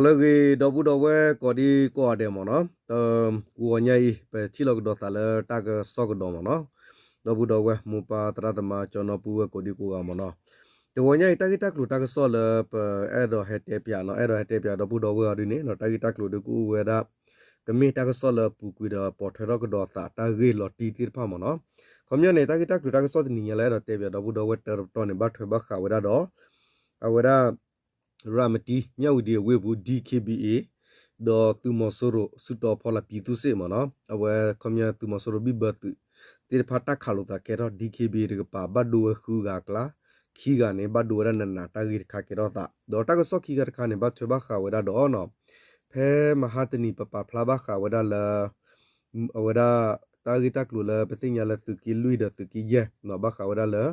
လၢအဂ့ၤ ဒီပုၢ်ဒီဝဲၢ်ကိးဒံကိးဂၤဒဲးမ့ၢ်နီၤ, တဂီၤညါအံၤ ပထံၣ်လိာ်ကဒီးသးလၢတၢ်ကစီၣ်ကဒီးမ့ၢ်နီၤ, ဒီပုၢ်ဒီဝဲၢ် မိၢ်ပၢ်သရၣ်သမါ ကၠီနီၢ်ပုၢ်ဝဲၢ်ကိးဒံကိးဂၤမ့ၢ်နီၤ, တဂီၤညါအံၤ တၢ်ဂ့ၢ်တၢ်ကျိၤတၢ်ကစီၣ်လၢပအဲၣ်ဒိးဟဲတဲပၠးနီၤ, အဲၣ်ဒိးဟဲတဲပၠးဒီပုၢ်ဒီဝဲၢ်အီၤဒ်န့ၣ်နီၤ, တၢ်ဂ့ၢ်တၢ်ကျိၤဒုးကအိၣ်ဝဲဒၣ် ကမ့ၢ်တၢ်ကစီၣ်လၢပူၤကွံာ်ဒီးပိာ်ထွဲထီၣ်ကဒီးသးတၢ်ဂ့ၢ်လီၤတံၢ်သ့ၣ်တဖၣ်မ့ၢ်နီၤ, ခီပညီန့ၣ် တၢ်ဂ့ၢ်တၢ်ကျိၤတၢ်ကစီၣ်တနံၤညါလၢအဲၣ်ဒိးတဲပၠးဒီပုၢ်ဒီဝဲၢ်တၢတပတီၢ်န့ၣ် ဘၣ်ထွဲဘၣ်ဃးဝဲဒၣ်ဒီး အဝဲဒၣ် ရၤမတံ မၠၣ်ဝံၤဒံအဝ့ၢ်ပူၤ DKBA ဒီးသုးမီၤစိရိၤ စုတီၤဖီလာ် ပြည်သူ့စစ် မ့ၢ်နီၤ, အဝဲခီပညီသုးမီၤစိရိၤဘံၣ်ဘၢသုးသ့ၣ်တဖၣ်တၢ်ခးလိာ်သးကဲထီၣ် DKBA တကပၤဘၣ်ဒိဝဲဃုဂၤအကျါ, ခံဂၤန့ၣ် ဘၣ်ဒိဝဲဒၣ်နးနးတၢ်ဂ့ၢ်တခါကဲထီၣ်သး, ဒီးတၢ်ကစီၣ်ခံခါတခါန့ၣ် ဘၣ်ထွဲဘၣ်ဃးဝဲဒၣ်ဒီးနီၤ, ဖဲမဟါတနံၤပပာ်ဖျါဘၣ်ဃးဝဲဒၣ်လၢ အဝဲဒၣ်တၢ်ဂ့ၢ်တၢ်ကျိၤလၢပသ့ၣ်ညါလၢသုးက့လွံၢ်ဒီးသုးက့ယဲၢ်နီၤ, ဘၣ်ဃးဝဲဒၣ်လၢ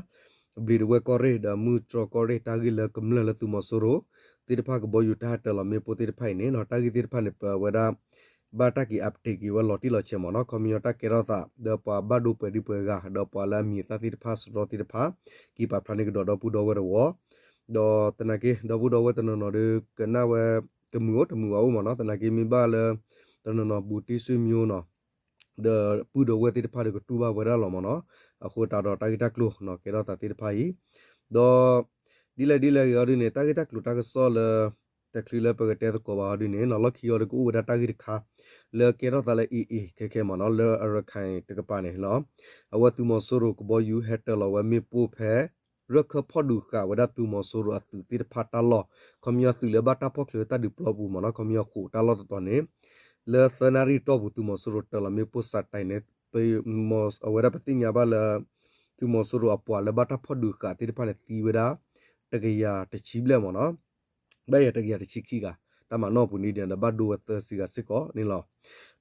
ဘျံးဒဝဲၢ်ကီၢ်ရ့ၣ်ဒီးမုၢ်တြီၢ်ကီၢ်ရ့ၣ် တၢ်ဂ့ၢ်လၢကမျၢၢ်လၢသုးမီၤစိရိၤသ့ၣ်တဖၣ် ကဘီယူၤတၢ်ဟဲတၢၤလီၤမ့ၣ်ပိၢ်သ့ၣ်တဖၣ်အံၤန့ၣ်နီၤ, တၢ်ဂ့ၢ်သ့ၣ်တဖၣ်န့ၣ် ပဝဲဒၣ် ဘၣ်တၢ်က့ၤ update က့ၤဝဲလီၤတံၢ်လီၤဆဲးမ့ၢ်နီၤ, ခီပညီတၢ်ကဲထီၣ်သး ဒီးပှၤဘၣ်ဒိပှဲၤဒံပှဲၤဂၤ ဒီးပှၤလၢအမံၤအသၣ်သ့ၣ်တဖၣ် စရီသ့ၣ်တဖၣ် က့ၤပာ်ဖျါန့ၢ်ကဒီးဒီပုၢ်ဒီဝဲၢ်တဝီ ဒီးသနာ်က့ ဒီပုၢ်ဒီဝဲၢ်တနီၤနီၤဒီး ကနၣ်ဝဲ တမုာ်အိၣ်တမုာ်ဘၣ်အိၣ်မ့ၢ်နီၤ, သနာ်က့မ့ၢ်ဘၣ်လၢ တနီၤနီၤဘူးတံၢ်ဆွေမျိုးနီၤ, ဒီးပုၢ်ဒီဝဲၢ်သ့ၣ်တဖၣ်ဒီးကတူၢ်ဘၣ်ဝဲဒၣ်လီၤမ့ၢ်နီၤ, အဃိသတးဒီးတၢ်ဂ့ၢ်တၢ်ကျိၤနီၤ ကဲထီၣ်သးသ့ၣ်တဖၣ်အံၤ, ဒီး ဒ်လဲၣ်ဒ်လဲၣ်ဂ့ၤအီၤဒ်န့ၣ် တၢ်ဂ့ၢ်တၢ်ကျိၤတၢ်ကစီၣ်လၢ တချုးလၢပကတဲသကိးဘၣ်အီၤဒ်န့ၣ်နီၤ, လီၢ်ခံအီၤဒီးကအိၣ်ဝဲဒၣ်တၢ်ဂ့ၢ်တခါ လၢကဲထီၣ်သးလၢ အ့ၣ်အ့ၣ် ခဲခဲမ့ၢ်နီၤ, လၢအရခၢၣ်တကပၤန့ၣ်လီၤ, အဝဲသုးမီၤစိရိၤကဘီယူၤဟဲတၢၤလီၤဝဲမ့ၣ်ပိၢ်ဖဲ ရၢၢ်ခၢၣ်ဖီၣ်ဒုးဃာ်ဝဲဒၣ်သုးမီၤစိရိၤအသုးသ့ၣ်တဖၣ်တၢ်လီၢ်, ခီပညီသုးလၢဘၣ်တၢ်ဖီၣ်ချၢတၢ်ဒုးပျီပူၤမ့ၢ်နီၤ, ခီပညီဃိးတၢ်လီၢ်တတီၤန့ၣ် လၢသၢနၣ်ရံၣ်တီၢ်ပူၤ သုးမီၤစိရိၤတၢၤလီၤမ့ၣ်ပိၢ်စးတံၤန့ၣ် အဝဲဒၣ်ပသ့ၣ်ညါဘၣ်လၢ သုးမီၤစိရိၤအပှၤလၢဘၣ်တၢ်ဖီၣ်ဒုးဃာ်သ့ၣ်တဖၣ်န့ၣ် သံဝဲဒၣ် တကယၤတဆံဘျဲၣ်မ့ၢ်နီၤ, ဘၣ်ယဲၢ်တကယၤတဆံခံဂၤ တၢ်မၤနီၣ်ပူၤန့ၣ်ဒီး ဘၣ်ဒိဝဲသၢဆံဂၤစ့ၢ်ကီးန့ၣ်လီၤ.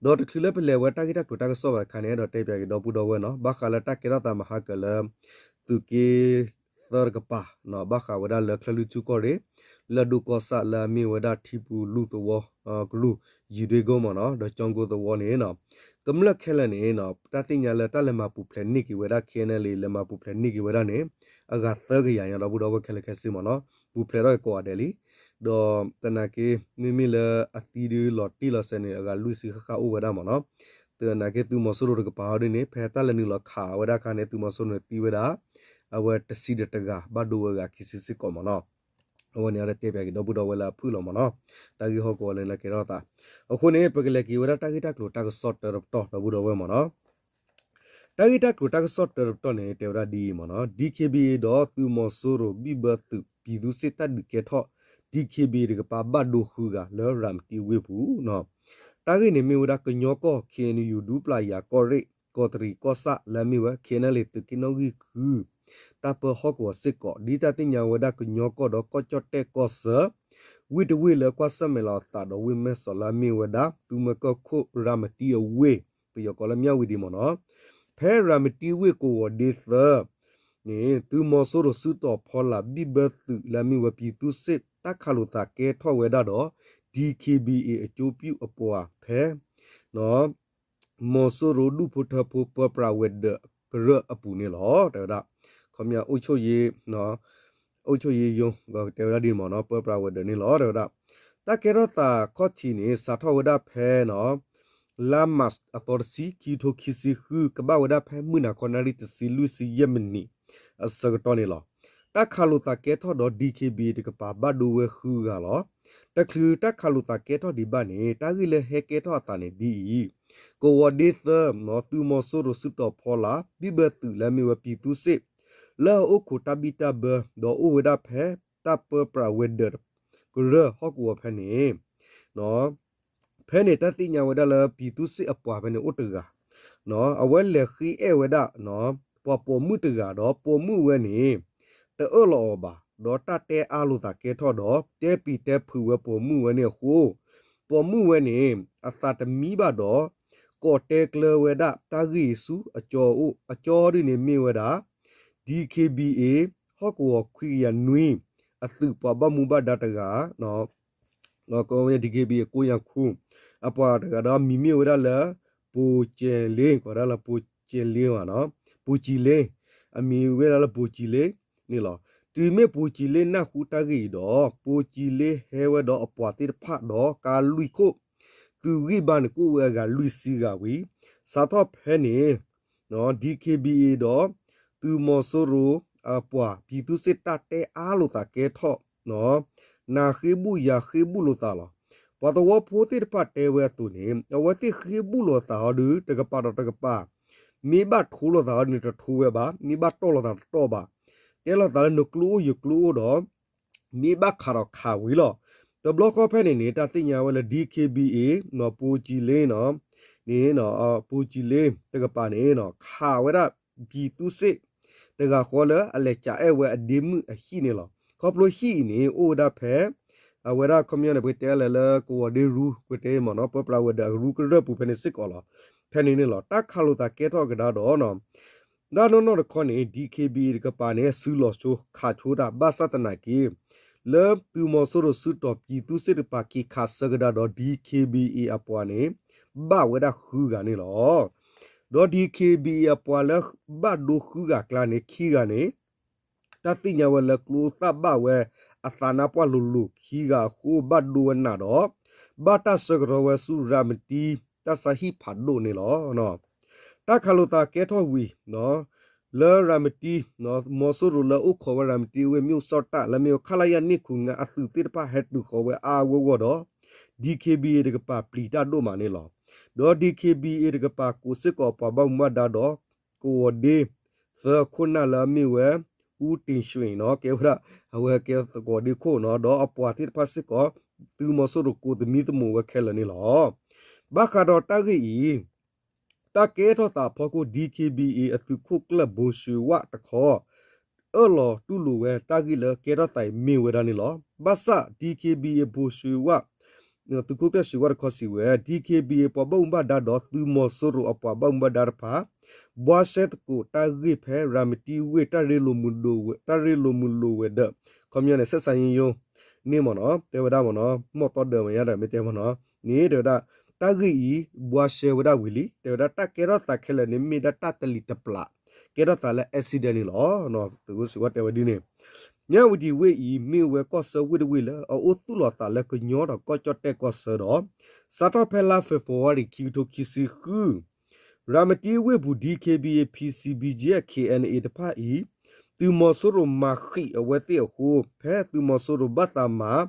ဒီးတချုးလၢပလဲၤဝဲတၢ်ဂ့ၢ်တၢ်ကျိၤတၢ်ကစီၣ်ဘၣ်တခါန့ၣ် အဲၣ်ဒိးတဲပၠးက့ၤဒီပုၢ်ဒီဝဲၢ်နီၤ, ဘၣ်ဃးလၢတၢ်ကဲထီၣ်သးမဟါကၢၤလၢ သုးက့ သၢတကပၤ ဘၣ်ဃးဝဲဒၣ်လၢချၢၣ်လွံၢ်ထူၣ်ကီၢ်ရ့ၣ် လၢၢ်ဒိၣ်ကီၢ်ဆၣ်လၢအမ့ၢ်ဝဲဒၣ်ထံပူၤလူၢ်သဝီ ကရူၢ် ယံၤဒွ့ကိမ့ၢ်နီၤ ဒီးကၠီကိသဝီန့ၣ် ကမျၢၢ်ခဲလၢာ်န့ၣ် တၢ်သ့ၣ်ညါလၢတၢ်လဲၤမၤပူၤဖျဲးန့ၢ်က့ၤဝဲဒၣ် ခ့ၣ်အဲၣ်အၣ်လ့ လဲၤမၤပူၤဖျဲးန့ၢ်က့ၤဝဲဒၣ်န့ၣ် အဂၤသၢကယၤညါ ဒီပုၢ်ဒီဝဲၢ်ခဲလၢာ်ခဲဆ့မ့ၢ်နီၤ ပူၤဖျဲးထီၣ်က့ၤကိးဂၤဒဲးလံ ဒီးသနာ်က့ မ့မ့ၢ်လၢအသံဒုးလီၤတံၢ်လီၤဆဲးန့ၣ် အဂၤလွံၢ်ဆံဃၣ်ဃၣ်အိၣ်ဝဲဒၣ်မ့ၢ်နီၤ သနာ်က့သုးမီၤစိရိၤတကပၤအီၤဒ်န့ၣ် ဖဲတၢ်လဲၤနုာ်လီၤခးဝဲဒၣ်အခါန့ၣ် သုးမီၤစိရိၤန့ၣ်သံဝဲဒၣ် အဝဲတဆံဒီးတဂၤ ဘၣ်ဒိဝဲဂၤခံဆံစ့ၢ်ကီးမ့ၢ်နီၤ အဝဲန့ၣ်အီၤတဲပၠးက့ၤဒီပုၢ်ဒီဝဲၢ်လၢအဖုၣ်လီၤမ့ၢ်နီၤ တၢ်ဂ့ၢ်ဟီၣ်ကဝီၤလၢနကဲထီၣ်သး အဃိန့ၣ် ပကလဲၤက့ၤဝဲဒၣ်တၢ်ဂ့ၢ်တၢ်ကျိၤတၢ်ကစီၣ်တၢတပတီၢ်ဒီပုၢ်ဒီဝဲၢ်မ့ၢ်နီၤ တၢ်ဂ့ၢ်တၢ်ကျိၤတၢ်ကစီၣ်တၢတပတီၢ်န့ၣ် တဲဝဲဒၣ်ဒ်အံၤမ့ၢ်နီၤ DKBA ဒီးသုးမီၤစိရိၤဘံၣ်ဘၢသုး ပြည်သူ့စစ် တၢ်ဒုးကဲထီၣ် DKBA တကပၤဘၣ်ဒိဃုဂၤလၢရၤမတံဝ့ၢ်ပူၤ တၢ်ဂ့ၢ်န့ၣ်မ့ၢ်ဝဲဒၣ်ကညီကီၢ် ခ့ၣ်အဲၣ်ယူၣ် ဒူပျၢ်ယၤ ကီၢ်ရ့ၣ် ကီးတရံး ကီၢ်ဆၣ် လၢအမ့ၢ်ဝဲ ခ့ၣ်အဲၣ်အၣ်လ့ သုးက့နီၣ်ဂံၢ်ဃု တၢ်ပၢဟီၣ်ကဝီၤစ့ၢ်ကီး ဒ်တၢ်သ့ၣ်ညါဝဲဒၣ်ကညီကီၢ်ဒီးကီၢ်ကၠီၣ်တဲၣ်ကီၢ်ဆၢ ဝ့ၢ်တဝ့ၢ်လၢကွၢ်ဆၢၣ်မဲာ်လီၤအသးဒီးဝ့ၢ်မဲၢ်စီးလၢအမ့ၢ်ဝဲဒၣ် သုးမၢကၢၢ်ခိၣ်ရၤမတံအဝ့ၢ် ပယီၤကိးလၢမၠၣ်ဝံၤဒံးမ့ၢ်နီၤ ဖဲရၤမတံဝ့ၢ်ကဝီၤဒ့သၢ န့ၣ် သုးမီၤစိရိၤစုတီၤဖီလာ်ဘံၣ်ဘၢသုးလၢအမ့ၢ်ဝဲ ပြည်သူ့စစ် တၢ်ခးလိာ်သးကဲထီၣ်ဝဲဒၣ်ဒီး DKBA အကၠိပျူၢ်အပှၤဖဲ မီၤစိရိၤဒူၣ်ဖိထၢဖိပၢပြးဝဲၤဒၢးကရၢၢ်အပူၤန့ၣ်လီၤ တဲဝဲဒၣ် ခီပညီ အုပ်ချုပ်ရေး အုပ်ချုပ်ရေးရုံး တဲဝဲဒၣ်ဒ်န့ၣ်မ့ၢ်နီၤ ပၢပြးဝဲၤဒၢးန့ၣ်လီၤ တဲဝဲဒၣ် တၢ်ကဲထီၣ်သးခီၣ်ထံးန့ၣ် စးထီၣ်ဝဲဒၣ်ဖဲ လါမၢ်ၡးအသီတဆံ ခံထိခံဆံဃု ကဘၣ်ဝဲဒၣ်ဖဲမုၢ်နၤခီနၣ်ရံၣ်တဆံလွံၢ်ဆံယဲၢ်မံးနံး အဆၢကတီၢ်န့ၣ်လီၤ. တၢ်ခးလိာ်သးကဲထီၣ်ဒီး DKBA တကပၤဘၣ်ဒိဝဲဃုဂၤလီၤ. တချုးတၢ်ခးလိာ်သးကဲထီၣ်ဒံးဘၣ်န့ၣ် တၢ်ဂ့ၢ်လၢဟဲကဲထီၣ်အသးန့ၣ်ဒ်အံၤ, ကဝီၤဒ့သၢ သုးမီၤစိရိၤစုတီၤဖီလာ် ဘံၣ်ဘၢသုးလၢအမ့ၢ်ဝဲ ပြည်သူ့စစ် လၢအအိၣ်ခိးတၢ်ဘံၣ်တၢ်ဘၢ ဒီးအိၣ်ဝဲဒၣ်ဖဲ တၢ်ပၢပြးဝဲၤဒၢး ကရၢၢ်ဟီၣ်ကဝီၤဖဲန့ၣ် ဖဲန့ၣ် တၢ်သ့ၣ်ညါဝဲဒၣ်လၢ ပြည်သူ့စစ် အပှၤဖဲန့ၣ်အိၣ်တဂၤ, အဝဲလဲၤဃ့အဲၣ်ဝဲဒၣ် ပှၤပိာ်မုၣ်တဂၤဒီး ပိာ်မုၣ်ဝဲန့ၣ် တအၢၣ်လီၤအီၤဘၣ်, ဒီးတၢ်တဲအါလိာ်သးကဲထီၣ်ဒီး တဲပျံၤတဲဖုးဝဲပိာ်မုၣ်ဝဲန့ၣ်အဃိ, ပိာ်မုၣ်ဝဲန့ၣ် အသးတမံဘၣ်ဒီး ကိးတဲကျၢၤဝဲဒၣ်တၢ်ဂ့ၢ်ဆူအကၠီအိၣ်, အကၠီဒ်န့ၣ်မ့ၢ်ဝဲဒၣ် DKBA ဟီၣ်ကဝီၤခွံကယၤနွံ အသုးပှၤဘၣ်မူဘၣ်ဒါတဂၤ DKBA အကိးယၤခူ အပှၤတဂၤဒီး မံၤမ့ၢ်ဝဲဒၣ်လၢ ပိာ်ကဲလ့, ကိးဒၣ်လၢပိာ်ကဲလ့, ပိာ်ကံလ့, အမံၤဝဲဒၣ်လၢပိာ်ကံလ့န့ၣ်လီၤ. တုၤမ့ၢ်ပိၤကံၤလ့နၢ်ဟူတၢ်ဂ့ၢ်အံၤဒီး ပိၤကံၤလ့ဟဲဝဲဒီးအပှၤသ့ၣ်တဖၣ်ဒီးကါလွံၢ်ခိၣ်, သုးဂံၢ်ဘါန့ၣ်ကအိၣ်ဝဲအဂၤလွံၢ်ဆံဂၤဝံၤ, စးထီၣ်ဖဲန့ၣ် DKBA ဒီး သုးမီၤစိရိၤအပှၤ ပြည်သူ့စစ် တၢ်တဲအါလိာ်သးကဲထီၣ် နၤဃ့ဘူၣ်ယၤဃ့ဘူၣ်လိာ်သးလီၤ. ပှၤသဝီဖိသ့ၣ်တဖၣ်တဲဝဲအသိးန့ၣ် အဝဲသ့ၣ်ဃ့ဘူၣ်လိာ်သးဟီဒုး တကပၤဒီးတကပၤ, မ့ၢ်ဘၣ်ထိလိာ်သးဟီဒုးန့ၣ် တထိဝဲဘၣ်, မ့ၢ်ဘၣ်တီၢ်လိာ်သးတတီၢ်ဘၣ်, တဲလိာ်သးလၢနကျိအိၣ်ယကျိအိၣ်ဒီး မ့ၢ်ဘၣ်ခးဒီးခးဝံၤလီၤ. တဘျီဃီဖဲန့ၣ်န့ၣ် တၢ်သ့ၣ်ညါဝဲလၢ DKBA ပိၤကံၤလ့ န့ၣ် ပိၤကံၤလ့တကပၤန့ၣ် ခးဝဲဒၣ် ပြည်သူ့စစ် တဂၤဃီလၢအလဲၤကးအဲၣ်ဝဲအဒ့မုၣ်အဟံၣ်န့ၣ်လီၤ. ခီဖျိဟံၣ်အံၤန့ၣ် အိၣ်ဝဲဒၣ်ဖဲ အဝဲဒၣ်ခီပညီန့ၣ် ပကတဲလၢ ကဝီၤဒ့ရူ ပကတဲမ့ၢ်နီၤ ပပှၤဝဲၤဒၢးအရူကရၢၢ်ပူၤဖဲန့ၣ်စ့ၢ်ကီးလီၤ. ဖဲန့ၣ်န့ၣ်လီၤ တၢ်ခးလိာ်သးကဲထီၣ်ကဒါဒီး တၢ်နီၢ်နီၢ်တခီန့ၣ် DKBA တကပၤန့ၣ် စုလီၤဆိခးဆိတၢ် ဘၣ်ဆၣ်သနာ်က့ လၢသုးမီၤစိရိၤစုတီၤ ပြည်သူ့စစ် တကပၤက့ၤခးဆၢကဒါဒီး DKBA အပှၤန့ၣ် ဘၣ်ဝဲဒၣ်ဃုဂၤန့ၣ်လီၤ. ဒီး DKBA အပှၤလၢဘၣ်ဒိဃုဂၤအကျါန့ၣ် ခံဂၤန့ၣ် တၢ်သ့ၣ်ညါဝဲလၢကျိသၣ်ဘၣ်ဝဲအသးနါပှၢ်လိၤလိၤခံဂၤအဃိ ဘၣ်ဒိဝဲနးဒီး ဘၣ်တၢ်ဆၢကတီၢ်ဝဲဆူရၤမတံ တၢ်ဆါဟံၣ်ဖးဒိၣ်န့ၣ်လီၤ. တၢ်ခးလိာ်သးကဲထီၣ်ဝံၤ လၢရၤမတံ မီၤစိရိၤလၢအိၣ်ခိးဝဲရၤမတံဝ့ၢ် မ့ၣ်အူစီၣ်တၢ် လၢမ့ၢ်ဝဲ ခလရ နှစ်ခုနစ်ငါး အသုးသ့ၣ်တဖၣ်ဟဲတုၤဃီၤဝဲအါအါဂီၢ်ဂီၢ်ဒီး DKBA တကပၤပျံၤတၢ်ဒိၣ်မးန့ၣ်လီၤ. ဒီး DKBA တကပၤကိးစ့ၢ်ကီးအပှၤဘၣ်မူဘၣ်ဒါဒီး ကဝီၤဒ့ သၢခိၣ်နၢ်လၢအမ့ၢ်ဝဲ ဦးတင်ဆွေ နီၤ ကဲဝဲဒၣ် အဝဲကဲကဝီၤဒ့ခိၣ်နီၤ ဒီးအပှၤသ့ၣ်တဖၣ်စ့ၢ်ကီး သုးမီၤစိရိၤကိးသမံသမိးဝဲခဲလၢာ်န့ၣ်လီၤ. ဘၣ်ဃးဒီးတၢ်ဂ့ၢ်အံၤ တၢ်ကဲထီၣ်သးအဖီခိၣ် DKBA အသုးခိၣ်ကျၢၢ် ဘိၣ်ဆွ့ၤဝၣ် တခီ အၢၣ်လီၤတူၢ်လိာ်ဝဲတၢ်ဂ့ၢ်လၢကဲထီၣ်သးအံၤမ့ၢ်ဝဲဒၣ်န့ၣ်လီၤ. ဘၣ်ဆၣ် DKBA ဘိၣ်ဆွ့ၤဝၣ် သုးခိၣ်ကျၢၢ်ဆွ့ၤဝၣ်တခီစံးဝဲ DKBA ပှၤဘၣ်မူဘၣ်ဒါဒီးသုးမီၤစိရိၤအပှၤဘၣ်မူဘၣ်ဒါတဖၣ် ဘှါရှဲသကိးတၢ်ဂ့ၢ်ဖဲရၤမတံဝ့ၢ် တၢ်ရ့လိာ်မုာ်ဒိးဝဲ တၢ်ရ့လိာ်မုာ်လိာ်ဝဲၤဒၢး ခီပညီန့ၣ် ဆက်ဆံရေးရုံး န့ၣ်မ့ၢ်နီၤ တဲဝဲဒၣ်မ့ၢ်နီၤ မီၢ်သီဒၢးမ့ၢ်ယါဒီးမ့ၢ်တဲမ့ၢ်နီၤ န့ၣ်တဲဝဲဒၣ် တၢ်ဂ့ၢ်အံၤ ဘှါရှဲဝဲဒၣ်ဝံၤလံ တဲဝဲဒၣ်တၢ်ကဲထီၣ်သးခဲလၢာ်န့ၣ် မ့ၢ်ဒၣ်တၢ်တလံၤတပျး ကဲထီၣ်သးလၢ accident န့ၣ်လီၤ. သုးခိၣ်ဆွ့ၤဝၣ်တဲဝဲဒ်န့ၣ် မၠၣ်ဝတံၤဝ့ၢ်အံၤ မ့ၢ်ဝဲကီၢ်ဆၢဝ့ၢ်တဝ့ၢ်လၢအအိၣ်သူၣ်လီၤသးလၢကညီဒီးကီၢ်ကၠီၣ်တဲၣ်ကီၢ်ဆၢဒီး စးထီၣ်ဖဲလါ February ခံကထိခံဆံဃု ရၤမတံဝ့ၢ်ပူၤ DKBA PC BGF KNA တဖၣ်အံၤ သုးမီၤစိရိၤမၤဃံးအဝဲသ့ၣ်အဃိ ဖဲသုးမီၤစိရိၤဘၣ်သးမၤ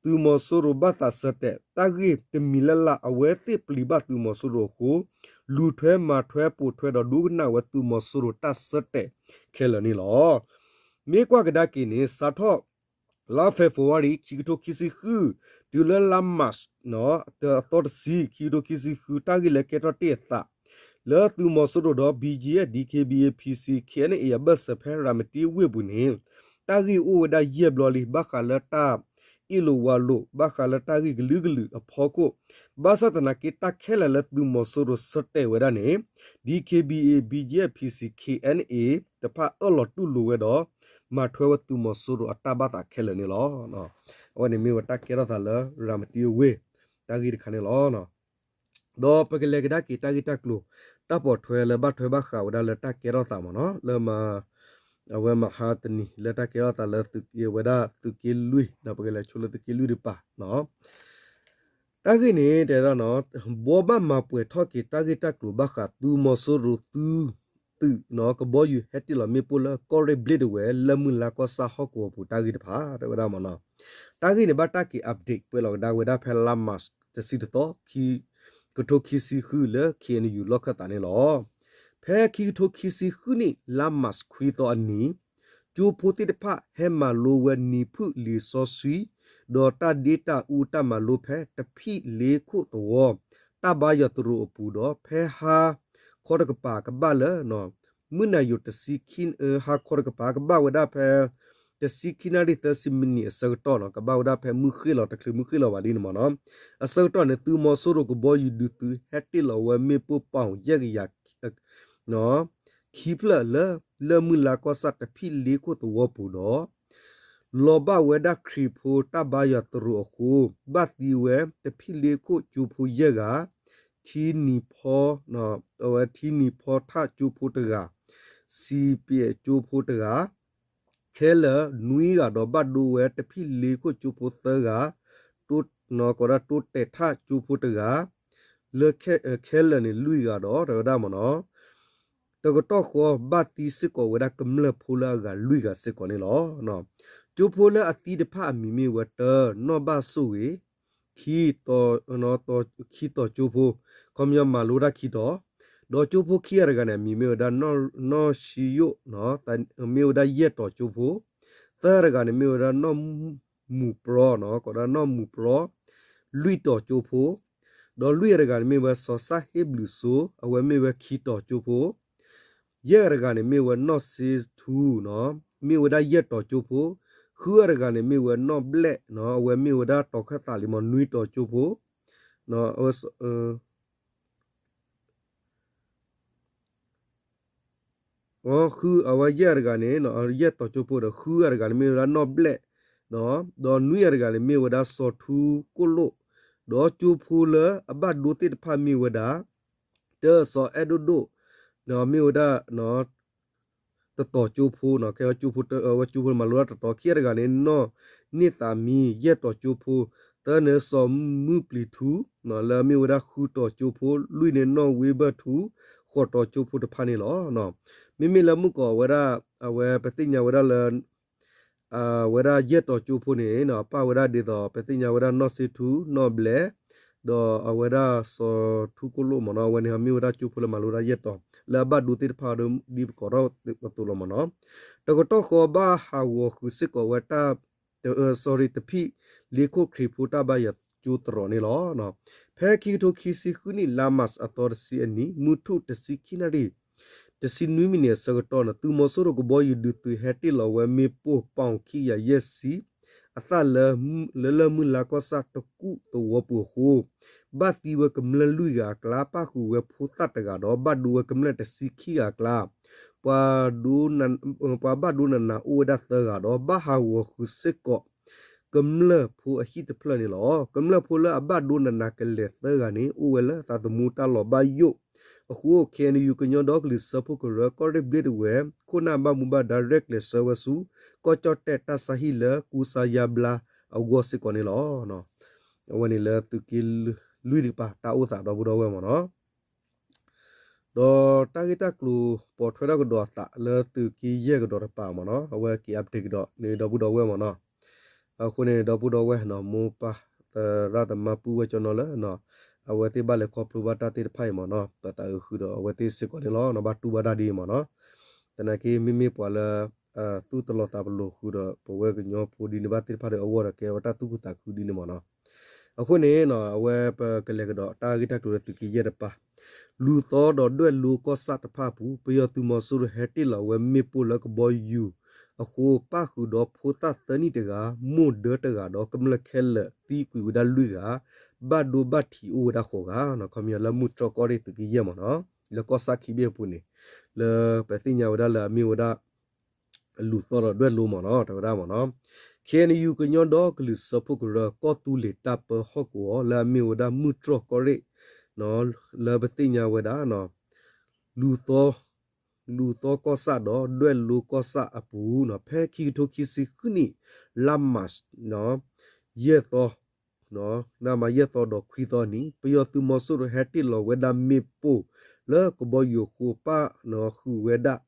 သုးမီၤစိရိၤဘၣ်သးဆၢတဲာ် တၢ်ဂ့ၢ်တမံၤလၢ်လၢ် အဝဲသ့ၣ်ပျံၤဘၣ်သုးမီၤစိရိၤအဃိ လူၤထွဲမၤထွဲပိာ်ထွဲဒီးဒိကနၣ်ဝဲသုးမီၤစိရိၤတၢ်ဆၢတဲာ်ခဲလၢာ်န့ၣ်လီၤ. မ့ၢ်ကွၢ်ကဒါက့ၤန့ၣ် စးထီၣ် လါ February ခံကထိခံဆံဃု တုၤလၢလါ March အသီတဆံ ခံကထိခံဆံဃု တၢ်ဂ့ၢ်လၢကဲထီၣ်တ့ၢ်အသး လၢသုးမီၤစိရိၤဒီး BGF DKBA PC KNA အဘၢၣ်စၢၤဖဲရၤမတံဝ့ၢ်ပူၤန့ၣ် တၢ်ဂ့ၢ်အိၣ်ဝဲဒၣ်ယဲၢ်ဘျီလံ ဘၣ်ဃးလၢတၢ်အ့ၣ်လိာ်ဝါလိာ် ဘၣ်ဃးလၢတၢ်ဂ့ၢ်ကလုာ်ကလုာ်အဖီခိၣ် ဘၣ်ဆၣ်သနာ်က့တၢ်ခဲလၢာ်လၢသုးမီၤစိရိၤဆၢတဲာ်ဝဲဒၣ်န့ၣ် DKBA BGF PC KNA တဖၣ်အၢၣ်လီၤတူၢ်လိာ်ဝဲဒီး မၤထွဲဝဲသုးမီၤစိရိၤအတၢ်ဘၣ်သးခဲလၢာ်န့ၣ်လီၤ. အဝဲန့ၣ်မ့ၢ်ဝဲတၢ်ကဲထီၣ်သးလၢရၤမတံဝ့ၢ် တၢ်ဂ့ၢ်တခါန့ၣ်လီၤ. ဒီးပကလဲၤကဒါက့ၤတၢ်ဂ့ၢ်တၢ်ကျိၤ တၢ်ပိာ်ထွဲလၢဘၣ်ထွဲဘၣ်ဃးဝဲဒၣ်လၢတၢ်ကဲထီၣ်သးမ့ၢ်နီၤ လၢမ အဝဲမဟါတနံၤလၢတၢ်ကဲထီၣ်သးလၢသုးက့ဝဲဒၣ်သုးက့လွံၢ် ဒီးပကလဲၤဆိလၢသုးက့လွံၢ်တပၤ တၢ်ဂ့ၢ်န့ၣ်တဲဒၣ်နီၤ ဘှီဘၣ်မၤပှဲၤထီၣ်က့ၤတၢ်ဂ့ၢ်တၢ်ကျိၤဘၣ်ဃးသုးမီၤစိရိၤသုး သုးနီၤ ကဘီယူၤဟဲတ့ၢ်လီၤမ့ၣ်ပိၢ်လၢကီၢ်ရ့ၣ်ဘျ့ဒဝဲၤ လၢမုၢ်လါကီၢ်ဆၣ်ဟီၣ်ကဝီၤပူၤတၢ်ဂ့ၢ်တဖၣ် တဲဝဲဒၣ်မ့ၢ်နီၤ တၢ်ဂ့ၢ်န့ၣ်ဘၣ်တၢ်က့ၤ update ပှဲၤလီၤကဒါဝဲဒၣ်ဖဲလါ March တဆံတသီ ခံ ကထိခံဆံဃုလၢ KNU လီၢ်ခၢၣ်သးန့ၣ်လီၤ. ဖဲခံကထိခံဆံဃုနံၣ် လါ March ခွံသီအနံၤ ကၠိဖိသ့ၣ်တဖၣ်ဟဲမၤလိဝဲနံၤဖုၣ်လံာ်စီဆှံ ဒီးတၢ်ဒ့တၢ်အူတၢ်မၤလိဖဲတဖံၣ်လ့ခိၣ်သဝီ တၢ်ဘါယွၤသရိာ်အပူၤဒီး ဖဲဟါခီတကပၤကဘၣ်လၢ မုၢ်နၤယိၤတဆံခံ ဟါခီတကပၤကဘၣ်ဝဲဒၣ်ဖဲ တဆံခံနၣ်ရံၣ်သၢဆံမံးနံးအဆၢကတီၢ်နီၤ ကဘၣ်ဝဲဒၣ်ဖဲမုၢ်ဃ့ၢ်လီၤတချုးမုၢ်ဃ့ၢ်လီၤဘၣ်လံန့ၣ်မ့ၢ်နီၤ အဆၢကတီၢ်န့ၣ် သုးမီၤစိရိၤကဘီယူၤဒုးသုးဟဲတ့ၢ်လီၤဝဲမ့ၣ်ပိၢ်ပီၣ်ယဲၢ်ကယၤ ခံဖျၢၣ်လၢ လၢမုၢ်လါကီၢ်ဆၣ်တဖံၣ်လ့ခိၣ်သဝီပူၤဒီး လီၤဘၣ်ဝဲဒၣ်ခရံာ်ဖိတၢ်ဘါယွၤသရိာ်အဃိ ဘၣ်သံဝဲတဖံၣ်လ့ခိၣ်ကၠိဖိယဲၢ်ဂၤ ထံနံၤဖီ အဝဲထံနံၤဖီထၣ်ကၠိဖိတဂၤ စံးပျဲးကၠိဖိတဂၤ ခဲလၢာ်နွံဂၤဒီး ဘၣ်ဒိဝဲတဖံၣ်လ့ခိၣ်ကၠိဖိသၢဂၤ, ကိးဒၣ်တိတဲာ်ထၣ်ကၠိဖိတဂၤ, လၢခဲလၢာ်န့ၣ်လွံၢ်ဂၤဒီး တဲဝဲဒၣ်မ့ၢ်နီၤ, တကတီၢ်ဃီဘၣ်သံစ့ၢ်ကီးဝဲဒၣ်ကမျၢၢ်ဖိလၢအဂၤလွံၢ်ဂၤစ့ၢ်ကီးန့ၣ်လီၤ. ကၠိဖိလၢအသံတဖၣ်အမံၤမ့ၢ်ဝဲတၢ နီၢ်ဘၣ်ဆိၣ်ဂ့ၤ, ခံတီၤ, ခံတီၤကၠိဖိ, ခီပညီမၤလိတၢ်ခံတီၤ, ဒီးကၠိဖိခံဂၤတဂၤန့ၣ် အမံၤမ့ၢ်ဝဲဒၣ် နီၢ်ဆံယိၣ်, မ့ၢ်ဝဲဒၣ်ယဲၢ်တီၤကၠိဖိ, သၢဂၤတဂၤန့ၣ်မ့ၢ်ဝဲဒၣ်နီၢ်မူၤပြီ, ကိးဒၣ်နီၢ်မူၤပြီ, လွံၢ်တီၤကၠိဖိ, ဒီးလွံၢ်ဂၤတဂၤန့ၣ်မ့ၢ်ဝဲစီၤစၢ်ဟ့ၣ်ဘျုးစိ, အဝဲမ့ၢ်ဝဲခံတီၤကၠိဖိ ယဲၢ်ဂၤတဂၤန့ၣ်မ့ၢ်ဝဲနီၢ်စ့ထူ, မ့ၢ်ဝဲဒၣ်ယဲၢ်တီၤကၠိဖိ, ဃုဂၤတဂၤန့ၣ်မ့ၢ်ဝဲနီၢ်ဘျဲၣ်, အဝဲမ့ၢ်ဝဲဒၣ်တီၤခၢၣ်သးလံမ့ၢ် နွံတီၤကၠိဖိ, အဝဲယဲၢ်ဂၤတဂၤန့ၣ် ယဲၢ်တီၤကၠိဖိဒီး ဃုဂၤတဂၤန့ၣ်မ့ၢ်ဝဲဒၣ်နီၢ်ဘျဲၣ်, ဒီးနွံဂၤတဂၤန့ၣ်မ့ၢ်ဝဲဒၣ်စီၤထူကိၣ်လိၣ်, ဒီးကၠိဖိလၢအဘၣ်ဒိသ့ၣ်တဖၣ်မ့ၢ်ဝဲဒၣ် တၢစီၤအဲၣ်ဒိၣ်ဒိၣ်, မ့ၢ်ဝဲဒၣ် တတီၤကၠိဖိ, ကဲဝဲကၠိဖိ, ဝဲကၠိဖိမၤလိတၢ်တတီၤ, ခံဂၤတဂၤန့ၣ် နီၢ်န့ၢ်သးမံ ယဲၢ်တီၤကၠိဖိ, သၢန့ၣ်စီၤမုၢ်ပျံၤထူ, လၢအမ့ၢ်ဝဲဒၣ်ဃုတီၤကၠိဖိ, လွံၢ်န့ၣ်နီၢ်ဝ့ဘၢၣ်ထူ, ဃိးတီၤကၠိဖိတဖၣ်န့ၣ်လီၤ. မ့မ့ၢ်လၢမုၢ်ကီးဝဲဒၣ် အဝဲပသ့ၣ်ညါဝဲဒၣ်လၢ အဝဲဒၣ်ယဲၢ်တီၤကၠိဖိန့ၣ် ပၣ်ဝဲဒၣ်ဒ်သိး ပသ့ၣ်ညါဝဲဒၣ်နီၢ်စ့ထူ, နီၢ်ဘျဲၣ်, ဒီးအဝဲဒၣ်စီၤထူကိၣ်လိၣ်မ့ၢ်နီၤ, အဝဲန့ၣ်မ့ၢ်ဝဲဒၣ်ကၠိဖိလၢမၤလိဒၣ်ယဲၢ်တီၤ, လၢအဘၣ်ဒိသ့ၣ်တဖၣ်ဒီးဒ်ပကိးထီၣ်အသိးလီၤမ့ၢ်နီၤ. တကတီၢ်ဃီဘၣ်ဟးဂီၤဃုာ်စ့ၢ်ကီးဝဲတၢ် sorry တဖံၣ်လ့ခိၣ်ခရံာ်ဖိတၢ်ဘါယွၤကၠိသရိာ်န့ၣ်လီၤ. ဖဲခံကထိခံဆံဃုနံၣ် လါမၢ်ၡး အသီတဆံအနံၤ မုၢ်ထူၣ်တဆံခံနၣ်ရံၣ် တဆံနွံမံးနံးအဆၢကတီၢ်န့ၣ် သုးမီၤစိရိၤကဘီယူၤဒုးသုးဟဲတ့ၢ်လီၤဝဲမ့ၣ်ပိၢ် ပီၣ်ခံကယၤယဲၢ်ဆံ အသၣ်လၢ လၢလၢၢ်မုၢ်လါကီၢ်ဆၣ်တကူၣ်သဝီပူၤအဃိ ဘၣ်သံဝဲကမျၢၢ်လွံၢ်ဂၤအကျါ ပၣ်ဃုာ်ဝဲဖိသၣ်တဂၤဒီး ဘၣ်ဒိဝဲကမျၢၢ်တဆံခံဂၤအကျါ ပှၤ ပှၤဘၣ်ဒိနးနးအိၣ်ဝဲဒၣ်သၢဂၤဒီး ဘၣ်ဟးဂီၤဃုာ်စ့ၢ်ကီး ကမျၢၢ်ဖိအဟံၣ်တဖျၢၣ်န့ၣ်လီၤ. ကမျၢၢ်ဖိလၢအဘၣ်ဒိနးနးကလဲာ်သၢဂၤန့ၣ် အိၣ်ဝဲလၢသးသမူတၢ်လီၤဘၣ်ယိၣ်အဃိ ခ့ၣ်အဲၣ်ယူၣ် ကညီဒီကလုာ်စၢဖှိၣ်ကရၢ ကီၢ်ရ့ၣ်ဘျ့ဒဝဲၢ် ခိၣ်နၢ်ဘၣ်မူဘၣ်ဒါရဲၣ်ကျဲၤဆၢဝဲဆူ ကီၢ်ကၠီၣ်တဲၣ်တၢ်ဆါဟံၣ်လၢကူစါယါဘျါအဂီၢ်စ့ၢ်ကီးန့ၣ်လီၤ. အဝဲန့ၣ်လၢသုးက့လွံၢ်တကပၤ တၢ်အိၣ်သးဒီပုၢ်ဒီဝဲၢ်မ့ၢ်နီၤ. ဒီးတၢ်ဂ့ၢ်တၢ်ကျိၤပိာ်ထွဲထီၣ်ကဒီးအသးလၢသုးက့ယဲၢ်ကဒီးတကပၤမ့ၢ်နီၤ, အဝဲက့ၤ update ကဒီးန့ၣ်ဒီပုၢ်ဒီဝဲၢ်မ့ၢ်နီၤ. အဃိန့ၣ် ဒီပုၢ်ဒီဝဲၢ်နီၤ မိၢ်ပၢ်သရၣ်သမါပုၢ်ဝဲၢ်ကၠီနီၤလၢ အဝဲသ့ၣ်ဘၣ်လဲၤခီဖျိဘၣ်တၢ်သ့ၣ်တဖၣ်အံၤမ့ၢ်နီၤ, ပသးအုးဃုာ်ဒီးအဝဲသ့ၣ်စ့ၢ်ကီးန့ၣ်လီၤ. ဘၣ်တူၢ်ဘၣ်တၢ်ဒ်အံၤမ့ၢ်နီၤ. သနာ်က့ မ့မ့ၢ်ပှၤလၢ သူၣ်တလီၤသးပလိာ်ဃုာ်ဒီး ပဝဲကညီဖိဒ်န့ၣ်ဘၣ်သ့ၣ်တဖၣ်ဒီးအဂီၢ်ဒီး ကဲဝဲတၢ်သူၣ်ခုသးခုဒ်န့ၣ်မ့ၢ်နီၤ. အဃိန့ၣ် အဝဲပကလဲၤကဒီးတၢ်ဂ့ၢ်တၢ်ကျိၤလၢသုးက့ယဲၢ်တကပၤ, လူၤသီဒီးဒွဲၣ်လိကီၢ်ဆၣ်တဖၣ်အပူၤ ပယီၤသုးမီၤစိရိၤဟဲတ့ၢ်လီၤဝဲမ့ၣ်ပိၢ်လၢကဘီယူၤအဃိ ပၣ်ဃုာ်ဒီးဖိသၣ်သၢနံၣ်တဂၤ, မိၢ်ဒၢတဂၤဒီးကမျၢၢ်ခဲလၢာ်သံကွံာ်ဝဲဒၣ်လွံၢ်ဂၤ, ဘၣ်ဒိဘၣ်ထံးအိၣ်ဝဲဒၣ်ဃိးဂၤ, ခီပညီလၢမုၢ်တြီၢ်ကီၢ်ရ့ၣ်သုးက့ယဲၢ်မ့ၢ်နီၤ, လၢကီၢ်ဆၣ်ခံဘ့ၣ်အပူၤန့ၣ်, လၢပသ့ၣ်ညါဝဲဒၣ်လၢအမ့ၢ်ဝဲဒၣ် လူၤသီဒီးဒွဲၣ်လိမ့ၢ်နီၤ တဲဝဲဒၣ်မ့ၢ်နီၤ, ခ့ၣ်အဲၣ်ယူၣ် ကညီဒီကလုာ်စၢဖှိၣ်ကရၢ ကီၢ်သူလ့ၤတၢ်ပၢဟီၣ်ကဝီၤ လၢအမ့ၢ်ဝဲဒၣ်မုၢ်တြီၢ်ကီၢ်ရ့ၣ် လၢပသ့ၣ်ညါဝဲဒၣ် လူၤသီ လူၤသီကီၢ်ဆၣ်ဒီးဒွဲၣ်လိကီၢ်ဆၣ်အပူၤ ဖဲခံကထိခံဆံဃုနံၣ် လါမၢ်ၡး ယဲၢ်သီ နမ ယဲၢ်သီဒီးခွံသီနံၤ ပယီၤသုးမီၤစိရိၤဟဲတ့ၢ်လီၤဝဲဒၣ်မ့ၣ်ပိၢ်လၢကဘီယူၤအဃိ ပၣ်ဃုာ်ဝဲဒၣ်